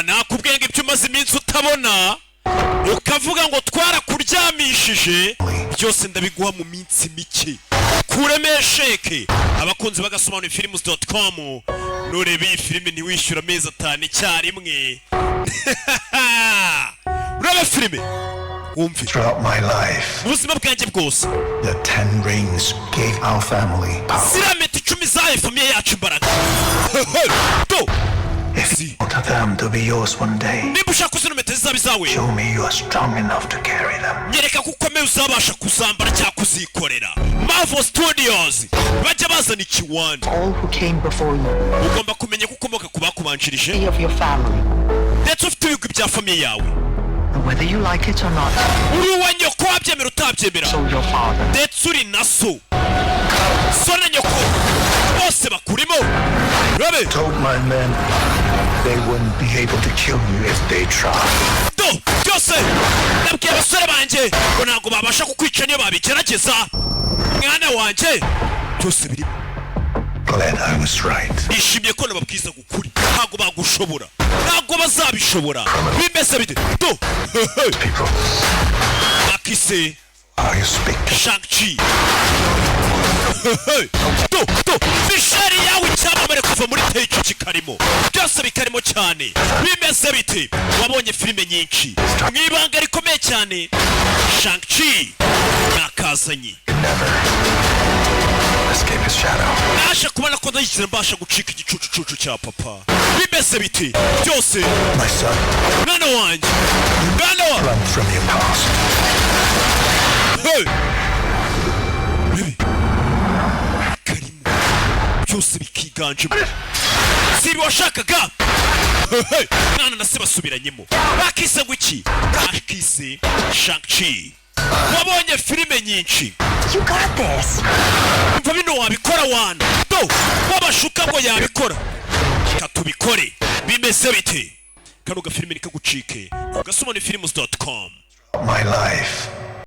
Nakubwiye ngo ibyo umaze iminsi utabona, ukavuga ngo twarakuryamishije, byose ndabiguha mu minsi mike. Kuremo esheke. Abakunzi b'agasobanuye films.com, nureba iyi filime ntiwishyura amezi 5 icyarimwe. Urebe filime wumve. Throughout my life, Mu buzima bwanjye bwose, the 10 rings gave our family power. ziriya mpeta 10 zahaye famille yacu imbaraga do. If you want them to be yours one day, Nimba ushaka ko zino mpeta zizaba izawe, show me you are strong enough to carry them. nyereka ko ukomeye, uzabasha kuzambara cyangwa kuzikorera. Marvel Studios bajya bazana ikiwani. All who came before you, Ugomba kumenya ko ukomoka ku bakubanjirije, of your family. ndetse ufite ibigwi bya famille yawe. And whether you like it or not, Uri uwa nyoko, wabyemera utabyemera, so your father. ndetse uri na so. So na nyoko bose bakurimo, rabe. Told my men they wouldn't be able to kill you if they tried. Do byose nabwiye abasore banjye ngo ntabwo babasha kukwica niyo babigerageza, mwana wanjye. Byose birimo. Glad I was right. Nishimiye ko nababwizaga ukuri. Ntabwo bagushobora, ntabwo bazabishobora. Bimeze bite do? People, Bakise how you speak to Shang-Chi do do. Michelle yawe, icyamamare kuva muri Teyici, kikarimo byose, bikarimo cyane. Bimeze bite? Wabonye filime nyinshi mu ibanga rikomeye cyane. Shang-Chi nakazanye. Never escape his shadow. Naje kubona ko ndayigeze mbasha gucika igicucucucu cya papa. Bimeze bite byose? My son, Mwana wanjye, mwana wa run from your past. Hey! Baby. Karimo byose bikiganjemo, si ibi washakaga? Hey! Mwana na se basubiranyemo. Bakise ngo iki? Bakise Shang-Chi. Wabonye filime nyinshi. You got this. Umva, bino wabikora wana do. Wabashuka ngo yabikora, reka tubikore. Bimeze bite? Kano gafilime nikagucike, gasobanuye films.com. My life,